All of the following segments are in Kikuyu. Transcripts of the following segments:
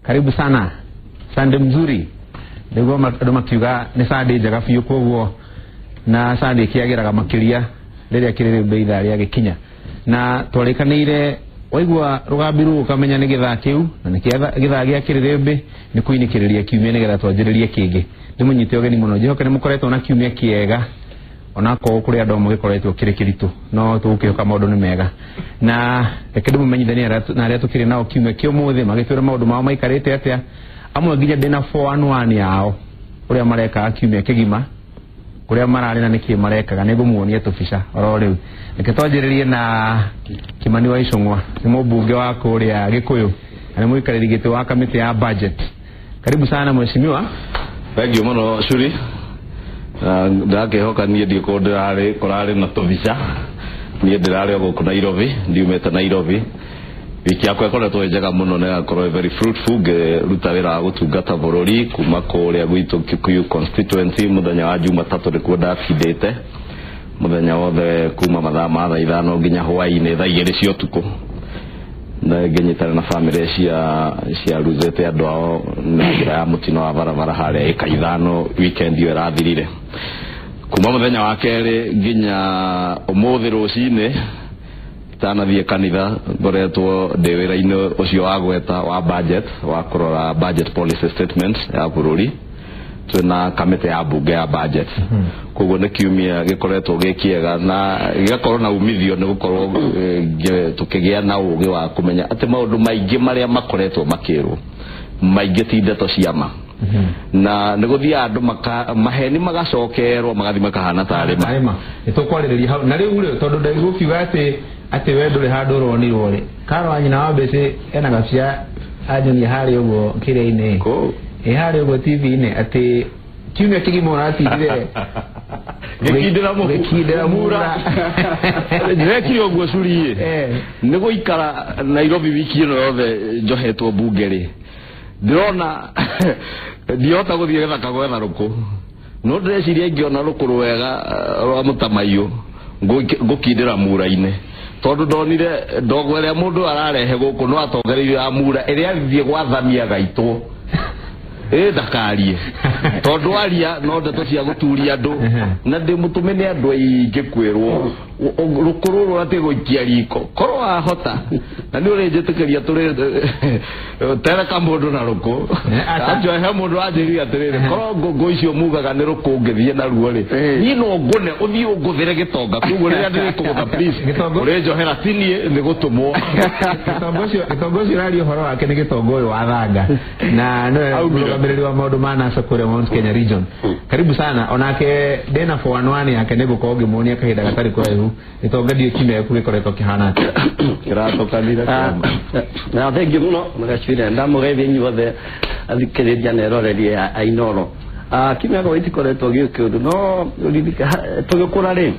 Karibu sana. Sunday mzuri. Nĩguo andũ makiuga nĩ Sunday njega biũ, koguo na Sunday kĩagĩraga makĩria rĩrĩa kĩrĩrĩmbĩ ithaa rĩa gĩkinya. Na twarĩkanĩire waigua rũgambi rũu ũkamenya nĩ gĩthaa kĩu na nĩ gĩthaa gĩa kĩrĩrĩmbĩ nĩ kũinĩkĩrĩria kiumia nĩgetha twanjĩrĩrie kĩngĩ. Ndĩmũnyite ũgeni mũno, njĩhoke nĩ mũkoretwo na kiumia kĩega onakorwo kũrĩ andũ amwe gĩkoretwo kĩrĩ kĩritũ, no tũgũkĩhoka maũndũ nĩ mega. Na reke ndĩmũmenyithanie na arĩa tũkĩrĩ nao kiumia kĩa ũmũthĩ magĩtwĩra maũndũ mao maikarĩte atĩa. Amwe nginya ndĩna 411 yao ũrĩa marekaga kiumia kĩgima, kũrĩa mararĩ na nĩkĩ marekaga, nĩngũmuonia tũbica oro rĩu. Reke twanjĩrĩrie na Kimani wa Ichung'wa, nĩ mũmbunge wa kũrĩa Gĩkũyũ na nĩ mũikarĩri gĩtĩ wa kamĩtĩ ya budget. Karibu sana mheshimiwa. Thank you mũno Shuri. Ndakĩhoka niĩ ndiũkũ ndĩrarĩ kũrarĩ na tũbica. Niĩ ndĩrarĩ o gũkũ Nairobi, ndiumĩte Nairobi. Wiki yakwa ĩkoretwo ĩ njega mũno na ĩgakorwo ĩ very fruitful, ngĩruta wĩra wa gũtungata bũrũri kuma kũrĩa gwitũ Kikuyu constituency. Mũthenya wa Jumatatũ nĩkuo ndabindĩte mũthenya wothe kuma mathaa ma thaa 5 nginya hwaĩ-inĩ thaa 2 cia ũtukũ, na ngĩnyitana na bamĩrĩ cia ruzete andũ ao na njĩra ya mũtino wa barabara harĩa ĩka 5 weekend ĩyo ĩrathirire. Kuma mũthenya wa kerĩ nginya ũmũthĩ rũcinĩ itanathiĩ kanitha, ngoretwo ndĩ wĩra-inĩ ũcio wa gweta wa budget, wa kũrora budget policy statement ya bũrũri. Twĩna kamĩtĩ ya mbunge ya budget, koguo nĩ kiumia gĩkoretwo gĩ kĩega na gĩgakorwo na umithio, nĩ gũkorwo tũkĩgĩa na ũgĩ wa kũmenya atĩ maũndũ maingĩ marĩa makoretwo makĩrwo maingĩ ti ndeto cia ma, na nĩ gũthiaga andũ maheni magacokerwo magathiĩ makahana tarĩ ma. Nĩ tũkwarĩrĩria hau. Na rĩu rĩ, tondũ ndaigua ũkiuga atĩ we ndũrĩ handũ ũronirwo rĩ, Karo wa nyina wa Mbĩcĩ ena gabica anyonia harĩa ũguo kĩrĩa-inĩ, ĩ harĩa ũguo TV-inĩ, atĩ kiumia kĩgima ũratindire gĩkindĩra mura. Ndĩrekire ũguo Curi nĩ gũikara Nairobi wiki ĩno yothe njohetwo mbunge rĩ, ndĩrona ndihota gũthiĩ gĩthaka gwetha rũkũ, no ndĩreciria ingĩona rũkũ rwega rwa mũtamaiyũ ngũkindĩra mura-inĩ, tondũ ndonire ndogo ĩrĩa mũndũ ararehe gũkũ no atongereirio ya mura ĩrĩa athiĩ gwathamia gaitwo ĩ ndakarie, tondũ aria no ndeto cia gũturia andũ, na ndĩ mũtũme nĩ andũ aingĩ kwĩrwo rũkũ rũrũ atĩ gũikia riko korwo wahota na nĩ ũrĩnjĩtĩkĩria tũrĩ tereka mũndũ na rũkũ. Acio he mũndũ wanjĩrire atĩrĩrĩ, korwo ngũngũ icio mugaga nĩ rũkũ ngĩthiĩ naruo rĩ, niĩ no ngũne ũthiĩ ũngũthĩre gĩtonga, koguo rĩrĩa ndĩrĩkũgũtha please ũrĩnjohera, ti niĩ nĩ gũtũmwo. Gĩtonga ũcio ũraria ũhoro wake nĩ gĩtonga ũyũ wa Thanga na nĩwe mũrũgamĩrĩri wa maũndũ ma NASA kũrĩa Mount Kenya region. Karibu sana. Onake ndĩna 411 yake nĩngũkorwo ngĩmuonia kahinda gatarĩ kũraihu. Gĩtonga ndiũ kiumia gĩaku gĩkoretwo kĩhana atĩa? Kĩratũkanire. Na thengiũ mũno mũgacwire, ndamũgeithia inyuothe athikĩrĩria na eroreri a Inooro. Kiumia gĩakwa gĩtikoretwo gĩ kĩũndũ, no tũgĩkũra rĩ,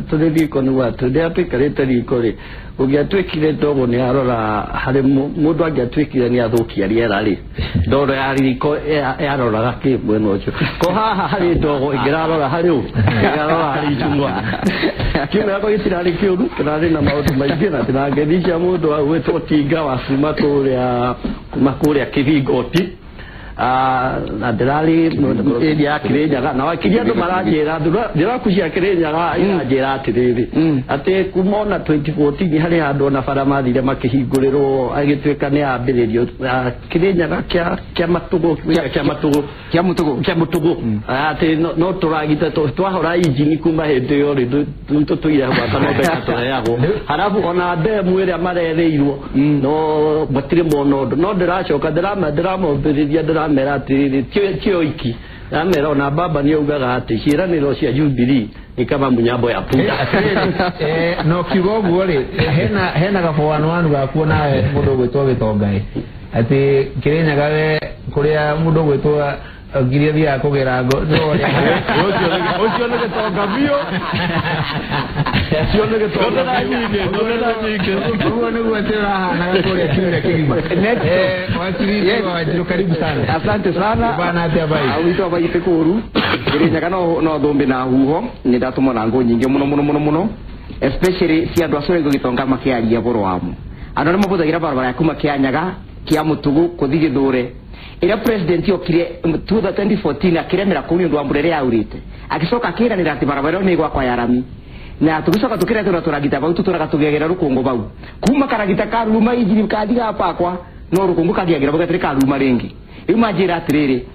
tũrĩ riko nĩguo rĩrĩa tũikarĩte riko rĩ, ũngĩatuĩkire ndogo nĩ arora harĩ mũndũ angĩatuĩkire nĩ athũkia rĩera rĩ, ndogo ya riko yaroraga kĩ mwena ũcio, ko haha harĩ ndogo ĩngĩrarora harĩ ũ, ĩngĩrarora harĩ Ichung'wa. Kiumia gĩakwa gĩtirarĩ kĩũru, kĩrarĩ na maũndũ maingĩ, na ndĩrangethi cia mũndũ wa gwĩtwo Tinga wa kuma kũrĩa Kĩbingoti, na ndĩrarĩ area ya Kĩrĩnyaga, na wakiria andũ maranjĩra ndĩraku cia Kĩrĩnyaga iranjĩra atĩrĩrĩ atĩ kuma ona 2014 harĩ handũ ona bara mathire makĩhingũrĩrwo agĩtuĩka nĩ yambĩrĩrio Kĩrĩnyaga kĩa Matũgũ, kĩa Matũgũ, kĩa Mũtũgũ, kĩa Mũtũgũ, atĩ no tũragita twahora injini kuma hĩndĩ ĩyo rĩ tũtũire gwaka no mbeca tũheagwo, halafu ona ndemu ĩrĩa marerĩirwo no matirĩ mona ũndũ. No ndĩracoka ndĩramombĩrĩria ndĩramera atĩrĩrĩ tio iki, ndĩramera ona baba nĩ augaga atĩ ciĩranĩro cia Jubilee ni kama munyambo ya punda. No kiuga ũguo rĩ, hena ga 411 gakuo nawe mũndũ ũgwĩtwo Gĩtonga ĩ, atĩ Kĩrĩnyaga we kũrĩa mũndũ ũgwĩtwo ngiria thiaga kũgĩra ngo ũcio nĩ gĩtonga biũ, ũcio nĩ gĩtonga nyingĩ, ũguo nĩguo atĩ ũrahanaga kũrĩa kiumia kĩgima. Wakiri Wanjiru, karibu sana. Asante sana. Bana atĩa bai? Witũ bai ti kũru Kĩrĩnyaga no thũmbĩ na huho nĩ ndatũmwo na ngũ nyingĩ mũno mũno mũno mũno, especially cia andũ acio rĩngĩ gĩtonga makĩaria ũhoro wamo. Andũ arĩa mahũthagĩra barabara ya kuma Kĩanyaga Kia Mutugu kuthi Githure ira president yokire 2014 akiremera kuu ni undu wa mbura ria yaurite agicoka akiranira ati barabara ĩyo ni gwakwa ya rami na tugicoka tukiretwo turagita bau tuturaga tugiagera rukungu bau kuma karagita karuma injini kathiga pakwa no rukungu kagiagera bugatiri karuma ringi riu manjira atiriri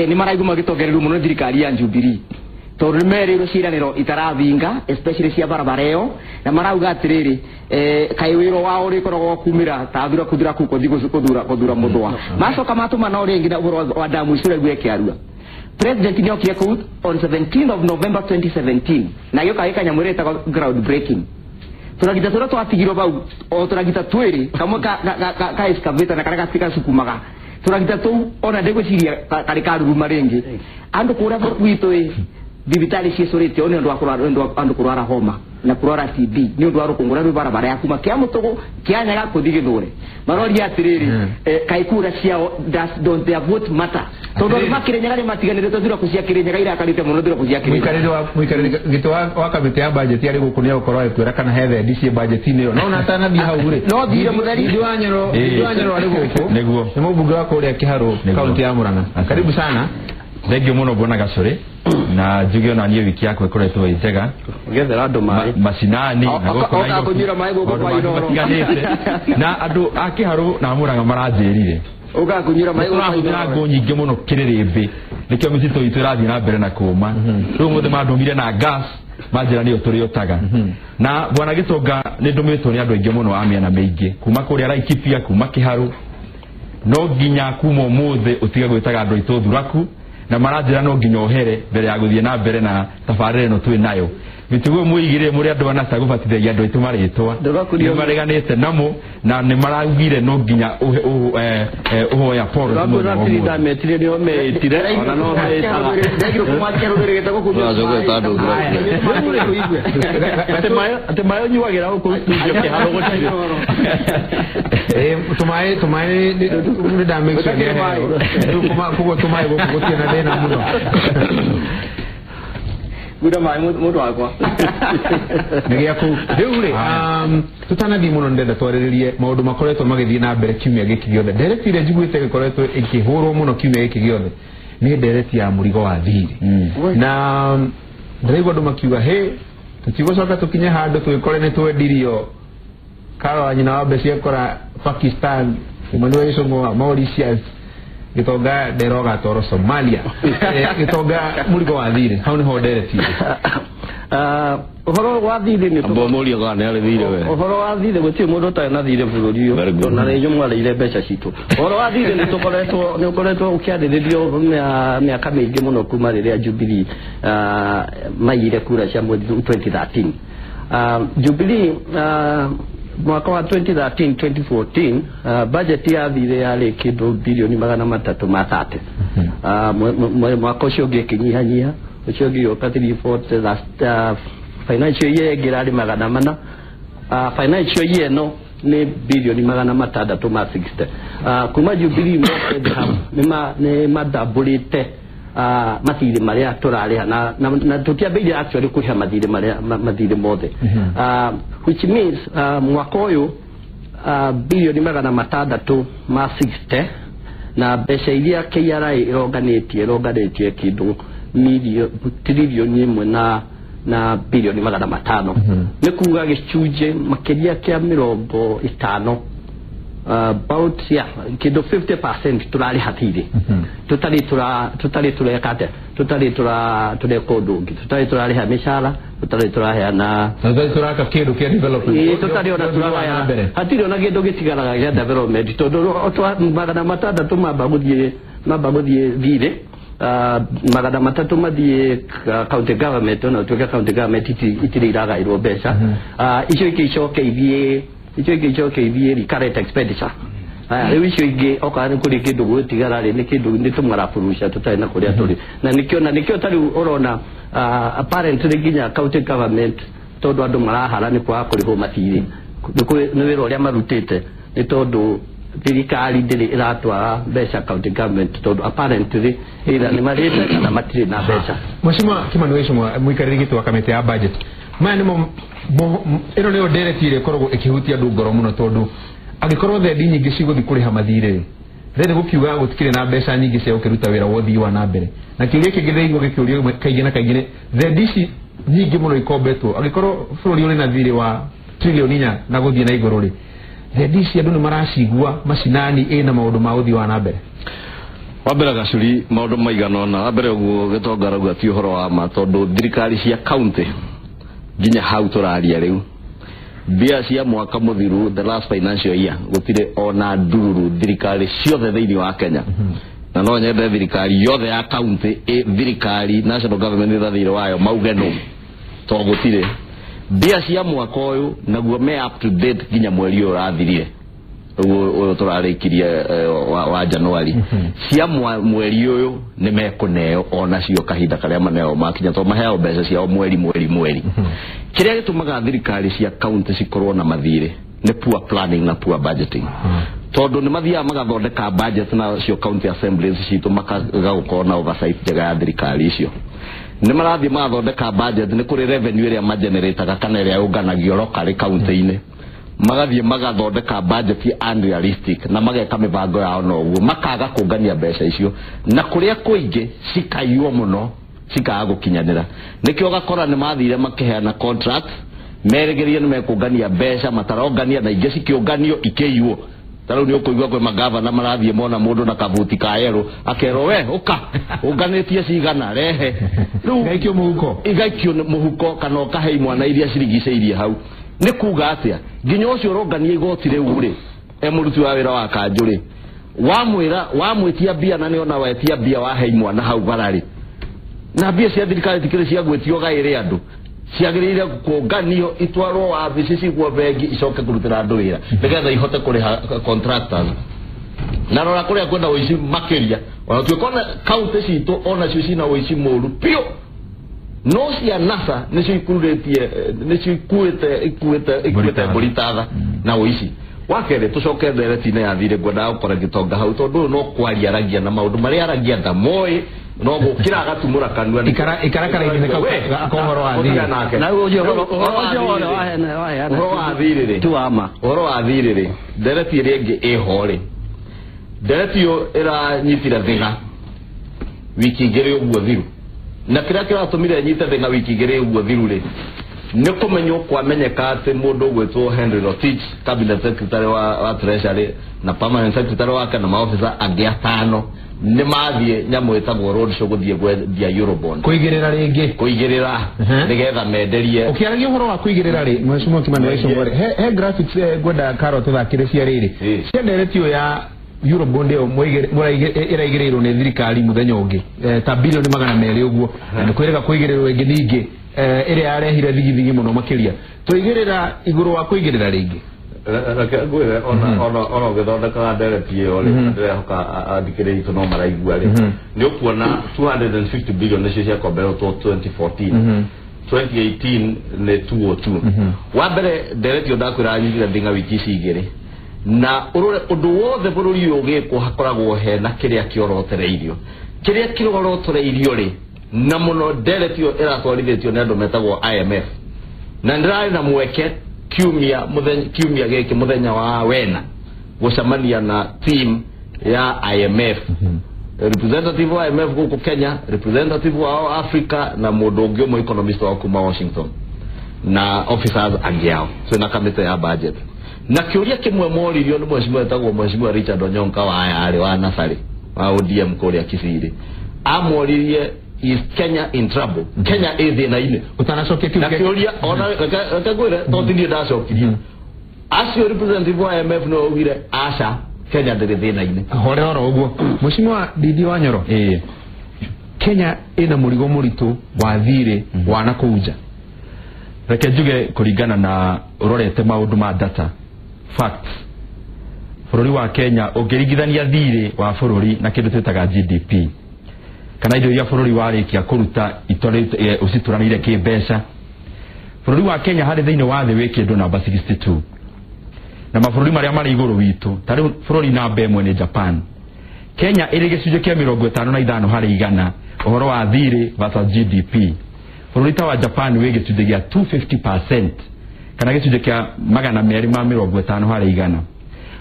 ni maraigua magitongereru muno thirikari ya Jubilee tondu nimerirwo ciraniro itarathinga especially cia barabara ĩyo na marauga atiriri kai wira wao urikoragwo kumira ta thura kuthura ku kuthi kuthura muthwa macoka matuma no ringi na uhoro wa damu icio raigua ikiarua. President ni okire kuu on 17th of November 2017 na gioka gika nyamu ĩrĩa ĩtagwo ground breaking turagita turia twatigirwo bau o turagita twiri kamwe ka excavator na karia gatukumaga turagita tuu ona ndigwiciria kari karuruma ringi andu kuria gwitũ ĩ thibitari ciicũrĩte nĩ ũndũ wa andũ kũrwara homa na kũrwara TB nĩ ũndũ wa rũkũngũ rũrĩa rwĩ barabara ya kuma Kia Mutugu Kĩa kũthi Githure maroria atĩrĩrĩ kaĩ kura ciao don't their vote matter tondũ andũ makĩrĩnyaga nĩ matiganĩrĩte thuraku cia Kĩrĩnyaga irakarĩte mũno thuraku cia Kĩrĩnyaga. Mũikarĩri gĩtĩ wa kamĩtĩ ya budget arĩ gũkũ nĩ egũkorwo agĩkwĩra kana he thendi ciĩ budget-inĩ ĩyo no na atanathiĩ hau rĩ no thire mũtheri Ndindi wa Nyoro arĩ gũkũ nĩguo nĩ mũmbunge wa kũrĩa Kĩharũ kaunti ya Murang'a. Karibu sana. Thengiũ mũno bwana Gacũrĩ na njuge ona niĩ wiki yakwa ĩkoretwo ĩ njega ũgethera andũ maĩ macinani na gũkũ Nairobi kũnyuĩra maĩ gũkũ kwa Inooro matiganĩte na andũ a Kĩharũ na Murang'a maranjĩrire ũkaga kũnyuĩra maĩ gũkũ kwa tũrahũthĩra ngũ nyingĩ mũno kĩrĩrĩmbĩ nĩkĩo mĩtitũ itũ ĩrathiĩ na mbere na kũma rĩu ũmũthĩ mandũmire na gas manjĩra nĩyo tũrĩotaga na bwana Gĩtonga nĩ ndũmĩtwo nĩ andũ aingĩ mũno a mĩena mĩingĩ kuma kũrĩa Laikipia kuma Kĩharũ no nginya kuma ũmũthĩ ũtige gwĩtaga andũ aitũ thuraku na maranjĩra no nginya ũhere mbere ya gũthiĩ na mbere na tabarĩra ĩno twĩ nayo mĩtugo mũigire mũrĩ andũ anasa gũbatithagia andũ aitũ marĩtwa nĩ mareganĩte namo na nĩ maraugire no nginya ũhoya poro ndametire nĩo meĩtire ona no meĩtaga atĩ maĩ ũnyuagĩra gũkũ studio Kĩharũ gũtirĩ tũmaĩ tũmaĩ nĩ ndamake sure nĩ koguo tũmaĩ gũkũ gũtirĩ na thĩna mũno Gura maĩ mũndũ wakwa nĩ gĩaku rĩu rĩ tũtanathiĩ mũno ndĩrenda twarĩrĩrie maũndũ makoretwo magĩthiĩ na mbere kiumia gĩkĩ gĩothe ndereti ĩrĩa njiguĩte ĩgĩkoretwo ĩkĩhũrwo mũno kiumia gĩkĩ gĩothe nĩ ndereti ya mũrigo wa thirĩ na ndĩraigua andũ makiuga hĩ tũtigũcoka tũkinye handũ twĩkore nĩ twendirio Karo wa nyina wa mbeca ekora Pakistan Emmanuel Gĩcũng'wa Mauritius Gĩtonga nderoga toro Somalia Gĩtonga mũrigo wa thirĩ hau nĩho ndereti ũhoro wa thirĩ nĩ Amba mũrio kana nĩ arĩ thirĩ we ũhoro wa thirĩ gũtirĩ mũndũ ũtarĩ na thirĩ bũrũri ũyũ na rĩngĩ mwarĩire mbeca citũ ũhoro wa thirĩ nĩ tũkoretwo nĩ ũkoretwo ũkĩarĩrĩrio mĩaka mĩingĩ mũno kuma rĩrĩa Jubilee maiyire kura cia mweri 2013 Jubilee mwaka wa 2013 2014 budget ya thirĩ yarĩ kĩndũ bilioni 330 mwaka ũcio ũngĩ ĩkĩnyihanyiha ũcio ũngĩ ũka 340 last financial year ĩngĩ ĩrarĩ 400 financial year ĩno nĩ bilioni 660 kuma Jubilee nĩ madambũrĩte mathirĩ marĩa tũrarĩha na tũtiambĩrĩirie actually kũrĩha mathirĩ marĩa mathirĩ mothe which means mwaka ũyũ bilioni 660 na mbeca iria KRA ĩronganĩtie kĩndũ trilioni 1 na bilioni 500 nĩ kuga gĩcunjĩ makĩria kĩa 50 about yeah kĩndũ 50% tũrarĩha thirĩ tũtarĩ tũreka atĩa tũtarĩ tũreka ũndũ ũngĩ tũtarĩ tũrarĩha mĩcara tũtarĩ tũraheana tũtarĩ tũraka kĩndũ kĩa development tũtarĩ ona tũragaya hatirĩ ona kĩndũ gĩtigaraga gĩa development tondũ 600 mamba gũthiĩ thirĩ 300 mathiĩ county government ona ũtuĩke county government itirĩ iragaĩrwo mbeca icio ingĩ icoke ithiĩ icio ingĩ icoke ithiĩ recurrent expenditure rĩu icio ingĩ okorwo nĩ kũrĩ kĩndũ gũtigara rĩ nĩ kĩndũ nĩ tũmaraburuca tũtarĩ na kũrĩa tũrĩ na nĩkĩo ta rĩu ũrona apparently nginya county government tondũ andũ marahara nĩ kwaga kũrĩhwo mathirĩ nĩ wĩra ũrĩa marutĩte nĩ tondũ thirikari ndĩrĩ ĩratwara mbeca county government tondũ apparently either nĩ marĩte kana matirĩ na mbeca. Mheshimiwa Kimani Ichung'wa mũikarĩri gĩtĩ wa kamĩtĩ ya budget maya nĩmo ĩno nĩyo ndereti ĩrĩa ĩkoragwo ĩkĩhutia andũ ngoro mũno tondũ Angĩkorwo thendi nyingĩ cigũthiĩ kũrĩha mathirĩ then gũkiuga gũtikĩrĩ na mbeca nyingĩ cia gũkĩruta wĩra wa ũthii wa na mbere. Na kĩũria kĩngĩ ndĩraigua gĩkĩũrio kaingĩ na kaingĩ nĩ thendi ici nyingĩ mũno ikombetwo, angĩkorwo bũrũri ũrĩ na thirĩ wa trilioni 4 na gũthiĩ na igũrũ rĩ, thendi ici andũ nĩ maracigua macinani ĩna maũndũ ma ũthii wa na mbere. Wambere Gacuri maũndũ maigana ũna. Wambere ũguo Gĩtonga arauga ti ũhoro wa ma, tondũ thirikari cia county nginya hau tũraria rĩu mbia cia mwaka mũthiru, the last financial year, gũtirĩ ona ndururu thirikari ciothe thĩinĩ wa Kenya. Na no nyende thirikari yothe ya county, thirikari national government ĩthathĩire wayo mauge no, to gũtirĩ mbia cia mwaka ũyũ naguo me up to date nginya mweri ũyũ ũrathirire, ũguo ũyũ tũrarĩkirie wa Januari. Cia mweri ũyũ nĩ mekũneo onacio kahinda karĩa maneo makinya, tondũ maheagwo mbeca ciao mweri mweri mweri. Kĩrĩa gĩtũmaga thirikari cia county cikorwo na mathirĩ nĩ poor planning na poor budgeting, tondũ nĩ mathiaga magathondeka budget nacio county assemblies citũ makaga gũkorwo na oversight njega ya thirikari icio. Nĩ marathiĩ magathondeka budget, nĩ kũrĩ revenue ĩrĩa magenerataga kana ĩrĩa yũnganagio locally county-inĩ, magathiĩ magathondeka budget unrealistic na mageka mĩbango yao na ũguo makaga kũngania mbeca icio, na kũrĩa kũingĩ cikaiywo mũno cikaga gũkinyanĩra. Nĩkĩo ũgakora nĩ mathire makĩheana contract merĩgĩrĩire nĩ mekũngania mbeca, matarongania, na ingĩ cikĩũnganio ikĩiywo. Ta rĩu nĩ ũkũigua kwĩ magavana marathiĩ mona mũndũ na kabuti ka yerũ akerwo we ũka ũnganĩtie cigana rehe, rĩu Igaikio mũhuko, igaikio mũhuko kana ũkahe imwana iria cirigicĩirie hau. Nĩ kuga atĩa nginya ũcio ũrongania igoti rĩu rĩ, e mũruti wa wĩra wa kanjũ rĩ, wamwĩra wamwĩtia mbia na nĩona wetia mbia wahe imwana hau bararĩ, na mbia cia thirikari tikĩrĩ cia gwĩtio gaĩrĩ andũ, ciagĩrĩire kũnganio itwarwo wabici cigwo bengi icoke kũrutĩra andũ wĩra nĩgetha ihote kũrĩha contractors. Na rora kũrĩa kwĩna ũici makĩria, ona tuĩka county citũ onacio cina ũici mũru biũ, no cia NASA nĩcio ikururĩtie, nĩcio ikuĩte mbũri tatha na ũici. Wa kerĩ tũcoke ndereti-inĩ ya thirĩ, ngwendaga gũkora Gĩtonga hau tondũ ũyũ no kwaria aragia na maũndũ marĩa aragia ndamoĩ, no gũkĩra agatumũra kanua. Ikara karaini kau ka ũhoro wa thirĩ. Na ũcio ũhoro wa thirĩ rĩ, ti wa ma. Ũhoro wa thirĩ rĩ, ndereti ĩrĩa ĩngĩ ĩho rĩ, ndereti ĩyo ĩranyitire thĩna wiki igĩrĩ ũguo thiru, na kĩrĩa kĩratũmire nyite thĩna wiki igĩrĩ ũguo thiru rĩ, nĩ kũmenywo kwamenyeka atĩ mũndũ ũgwĩtwo Henry Rotich, cabinet secretary wa treasury na permanent secretary wake na maofisa angĩ atano nĩ mathiĩ nyamũ ĩtagwo road show gũthiĩ kwendia Eurobond, kũigĩrĩra rĩngĩ, kũigĩrĩra nĩgetha menderie. Ũkĩaragia ũhoro wa kũigĩrĩra rĩ, Mheshimiwa Kimani wa Ichung'wah rĩ, he graphics ngwenda Carol tũthakĩre cia rĩrĩ cia ndereti ĩyo ya Eurobond ĩyo ĩraigĩrĩirwo nĩ thirikari mũthenya ũngĩ ta bilioni 200 ũguo, na nĩ kwĩrĩga kũigĩrĩrwo ĩngĩ ningĩ ĩrĩa yarehire thigithigi mũno makĩria. Tũigĩrĩra igũrũ wa kũigĩrĩra rĩngĩ. Reke ngwĩre ona ũgĩthondekaga ndereti ĩyo rĩ, ndĩrehoka athikĩrĩria itũ no maraigua rĩ, nĩ ũkuona 250 billion nĩcio ciakomberetwo 2014, 2018 nĩ 202. Wa mbere ndereti ĩyo ndakwĩra nyitire thĩng'a wiki ici igĩrĩ, na ũrore ũndũ wothe bũrũri ũyũ ũgĩkwo hakoragwo hena kĩrĩa kĩorotereirio, kĩrĩa kĩorotereirio rĩ, na mũno ndereti ĩyo ĩratwarithĩtio nĩ andũ metagwo IMF, na ndĩrarĩ na mweke kiumia gĩkĩ mũthenya wa wena gũcemania na team ya IMF, representative wa IMF gũkũ Kenya, representative wa Africa na mũndũ ũngĩ ũmwe economist wa kuma Washington na officers angĩ ao twĩna kamĩtĩ ya budget. Na kĩũria kĩmwe moririo nĩ mheshimiwa etagwo Mheshimiwa Richard Onyonka wa Ayarĩ wa Nasarĩ wa ODM kũrĩa Kisii rĩ, amoririe is Kenya in trouble? Kenya ĩ thĩna-inĩ. Ũtanacokia kĩu na kĩũria ona reke ngwĩre tondũ ti niĩ ndacokirie, acio representative wa IMF no augire aca Kenya ndĩrĩ thĩna-inĩ. Hore oro ũguo. Mheshimiwa Ndindi Wanyoro, Kenya ĩna mũrigo mũritũ wa thirĩ wa nakũu nja. Reke njuge kũringana na ũrorete maũndũ ma data facts, bũrũri wa Kenya ũngĩringithania thirĩ wa bũrũri na kĩndũ twĩtaga GDP kana indo iria bũrũri warĩkia kũruta ũcitũranĩire kĩmbeca, bũrũri wa Kenya harĩ thĩinĩ wa thĩ wĩ kĩndũ namba 62, na mabũrũri marĩa marĩ igũrũ witũ ta rĩu bũrũri namba 1 nĩ Japan. Kenya ĩrĩ gĩcunjĩ kĩa 55 harĩ igana ũhoro wa thirĩ versus GDP. Bũrũri ta wa Japan wĩ gĩcunjĩ gĩa 250% kana gĩcunjĩ kĩa 250 harĩ igana.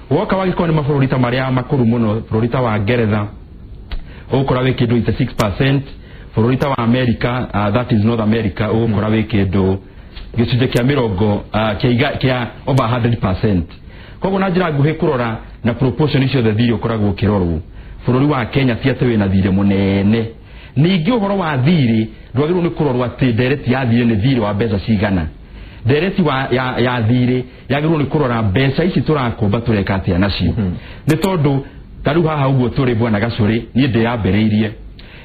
Woka wagĩkorwo nĩ mabũrũri ta marĩa makũrũ mũno, bũrũri ta wa Ngeretha ũgũkora wĩ kĩndũ 86%, bũrũri ta wa America, that is North America, ũgũkora wĩ kĩndũ gĩcunjĩ kĩa mĩrongo kĩa over 100%. Koguo na njĩra nguhĩ kũrora na proportion ciothe thirĩ ũkoragwo ũkĩrorwo, bũrũri wa Kenya ti atĩ wĩna thirĩ mũnene. Ningĩ ũhoro wa thirĩ ndwagĩrĩirwo nĩ kũrorwo atĩ ndereti ya thirĩ nĩ thirĩ wa mbeca cigana. Ndereti ya thirĩ yagĩrĩirwo nĩ kũrora mbeca ici tũrakomba tũreka atĩa nacio. Nĩ tondũ ta rĩu haha ũguo tũrĩ bwana Gacũrĩ, niĩ ndĩyambĩrĩirie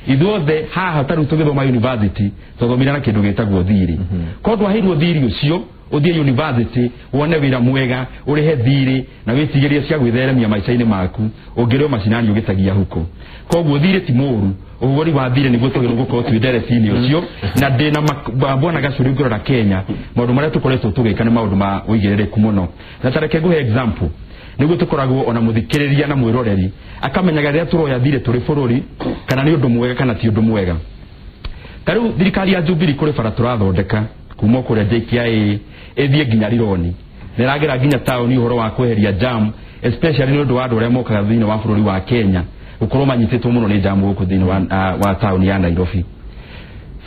ithuothe haha ta rĩu tũgĩthoma university twathomire na kĩndũ gĩtagwo thirĩ. Korwo ndwaheirwo thirĩ ũcio ũthiĩ university wone wĩra mwega ũrĩhe thirĩ na wĩtigĩrie cia gwĩtheremia maica-inĩ maku, ũngĩrĩo macinani ũgĩtagia huko. Koguo thirĩ ti mũũru, ũhũri wa thirĩ nĩguo tũgĩrĩirwo gũkorwo twĩ ndereti-inĩ ũcio. Na ndĩna bwana Gacũrĩ ngĩrora Kenya maũndũ marĩa tũkoretwo tũgĩka nĩ maũndũ ma ũigĩrĩrĩku mũno. Na ta reke ngũhe example nĩguo tũkoragwo ona mũthikĩrĩria na mwĩroreri akamenyaga rĩrĩa tũroya thirĩ tũrĩ bũrũri kana nĩ ũndũ mwega kana ti ũndũ mwega. Ta rĩu thirikari ya Jubilee kũrĩ bara tũrathondeka kuma kũrĩa JKIA ĩthiĩ nginya Rironi, nĩ ĩragera nginya taũni ũhoro wa kweheria jam, especially nĩ ũndũ wa andũ arĩa mokaga thĩinĩ wa bũrũri wa Kenya gũkorwo manyitĩtwo mũno nĩ jam gũkũ thĩinĩ wa taũni ya Nairobi.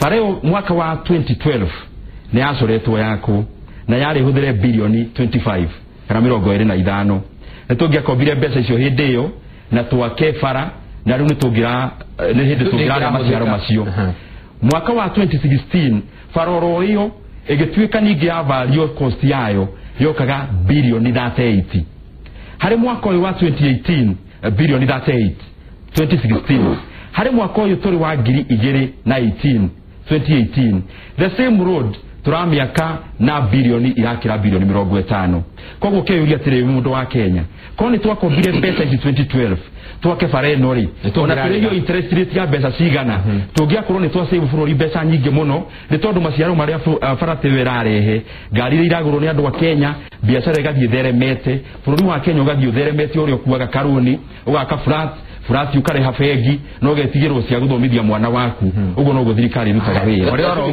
Bara ĩyo mwaka wa 2012 nĩ yacoretwo yakwo na yarĩ hũthĩre bilioni 25 kana 25. Nĩ tũngĩakombire mbeca icio hĩndĩ ĩyo na twake bara, na rĩu nĩ hĩndĩ tũngĩrarĩa maciaro macio. Mwaka wa 2016 bara oro ĩyo ĩgĩtuĩka ningĩ ya value cost yayo yokaga bilioni 38. Harĩ mwaka ũyũ wa 2018 bilioni 38 2016. Harĩ mwaka ũyũ tũrĩ wa 2018 2018 the same road tũramĩaka na bilioni irakĩra bilioni 50. Koguo kĩyũria atĩrĩ mũndũ wa Kenya, korwo nĩ twakombire mbeca ici 2012 twake bara ĩno rĩ, ona tũrĩhio interest rate ya mbeca cigana, tũngĩakorwo nĩ twasave bũrũri mbeca nyingĩ mũno, nĩ tondũ maciaro marĩa bara ĩyo ĩrarehe, ngari iria iragũrwo nĩ andũ a Kenya, biacara ĩgathiĩ ĩtheremete, bũrũri wa Kenya ũgathiĩ ũtheremete, ũrĩa ũkuaga karũni ũgaka flat ũkarĩha bengi na ũgetigĩrwo cia gũthomithia mwana waku. Ũguo noguo thirikari ĩrutaga wĩra. Oro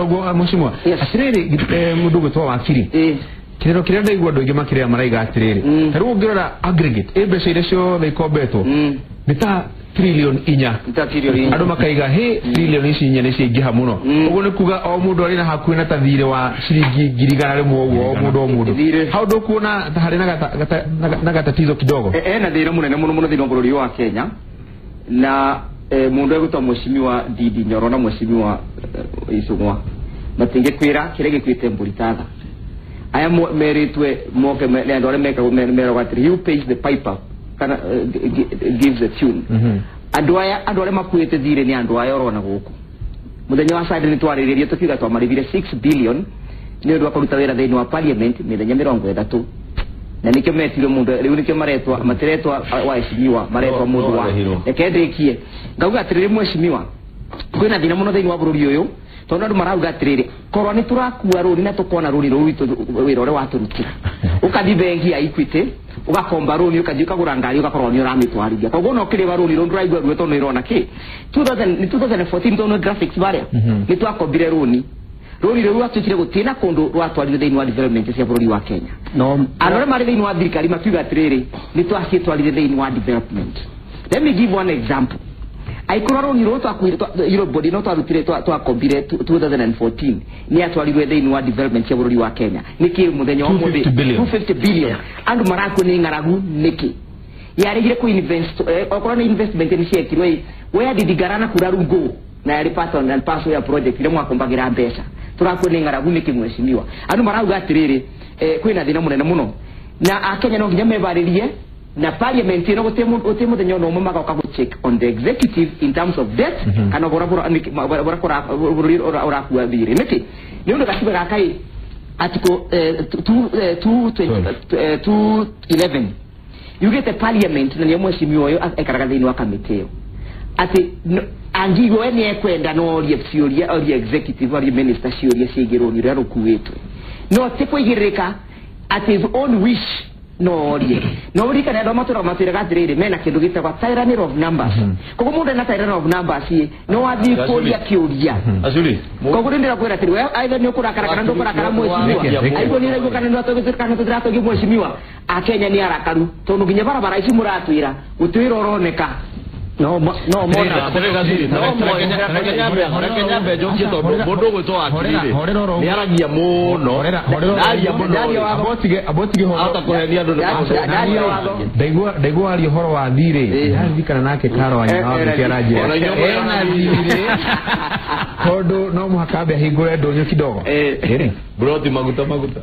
ũguo mũcimwa atĩrĩrĩ, mũndũ ũgwĩtwo Wakiri, kĩrĩro kĩrĩa ndaigua andũ aingĩ makĩrĩra maraiga atĩrĩrĩ, ta rĩu ũngĩrora aggregate ĩ mbeca iria ciothe ikombetwo nĩ ta trilioni 4. Andũ makaiga hĩ trilioni ici 4 nĩ ciaingĩha mũno. Ũguo nĩ kuga o mũndũ arĩ na hakuhĩ na ta thirĩ wa ciringi 100,000 ũguo o mũndũ o mũndũ. Hau ndũkuona ta harĩ na gatatizo kidogo? Ena thĩna mũnene mũno mũno thĩinĩ wa bũrũri wa Kenya, na mũndũ egwĩtwo Mheshimiwa Ndindi Nyoro na Mheshimiwa Icũng'wa matingĩkwĩra kĩrĩa gĩkuĩte mbũri ta tha. Aya merĩtwe moke nĩ andũ arĩa mekagwo meragwo atĩrĩ, who pays the piper kana gives the tune. Andũ aya, andũ arĩa makuĩte thirĩ nĩ andũ aya ũrona gũkũ. Mũthenya wa Sunday nĩ twarĩrĩrie tũkiuga twamarĩhire 6 billion nĩ ũndũ wa kũruta wĩra thĩinĩ wa parliament mĩthenya 30, na nĩkĩo metirwo mũndũ rĩu nĩkĩo maretwa, matiretwa waheshimiwa, maretwa mũndũ wa reke ndĩkie. Ngauga atĩrĩrĩ mheshimiwa, kwĩna thĩna mũno thĩinĩ wa bũrũri ũyũ, tondũ andũ marauga atĩrĩrĩ, korwo nĩ tũrakua rũni na tũkona rũni rũu rwitũ wĩra ũrĩa watũrutĩra, ũkathiĩ bengi ya Equity ũgakomba rũni, ũkathiĩ ũkagũra ngari ũgakorwo nĩ ũramĩtwarithia. Koguo ona ũkĩrĩba rũni rũu ndũraigua ruo tondũ nĩ ũrona kĩ 2014 tondũ graphics barĩa nĩ twakombire rũni rũni rũu rwatuĩkire gũtirĩ na kũndũ rwatwarire thĩinĩ wa development cia bũrũri wa Kenya. Andũ arĩa marĩ thĩinĩ wa thirikari makiuga atĩrĩrĩ, nĩ twaciĩtwarire thĩinĩ wa development. Let me give one example. Aikorwo rũni rũu twakuire Eurobond no twarutire twakombire 2014 nĩ atwarirwe thĩinĩ wa development cia bũrũri wa Kenya. Nĩkĩ mũthenya wa ũmũthĩ 250 billion andũ marakua nĩ ng'aragu nĩkĩ? Yarĩgire kũ invest, okorwo nĩ investment nĩ ciekirwo ĩ, where did Garana Kuraru go? Na yarĩ part and parcel ya project ĩrĩa mwakombagĩra mbeca. Tũrakua nĩ ng'aragu nĩkĩ mheshimiwa? Andũ marauga atĩrĩrĩ, kwĩna thĩna mũnene mũno na akenya no nginya mebarĩrie na parliament ĩno gũtirĩ mũthenya ona ũmwe magoka gũ check on the executive in terms of debt kana bora bũrũri ũrakua thirĩ nĩkĩ. Nĩ ũndũ gatiba gaka ĩ article 211 yugĩte parliament na nĩyo mheshimiwa ũyũ ekaraga thĩinĩ wa kamĩtĩ ĩyo atĩ angĩigua we nĩ ekwenda no orie ciũria, orie executive, orie minister ciũria ciĩgiĩ rũni rũrĩa rũkuĩtwe, no ti kũigĩrĩrĩka at his own wish No orie no urikane andu matura matwiraga atiriri mena kindu gitagwa tyranny of numbers. Koguo mundu ena tyranny of numbers i no athii kuria kiuria. Acuri koguo ndira kwira atiri we either ni ukurakara kana ndukurakara mweshimiwa, aigua ni raigua kana nduratogithia kana tutiratongia mweshimiwa. Akenya ni arakaru tondu nginya barabara ici muratwira gutwira uroneka no no mona reke nyambe njokie tondu mundu ugwitwo wakiri ni aragia muno ndaria muno abotige horo ata kuhenia andu ndaigua ndaigua aria horo wa thirĩ ndarikana nake karo wa nyina wa kĩaranjĩra ena thirĩ tondu no mũhaka ambe ahingũre ndũnyũ kidogo. Broti maguta maguta.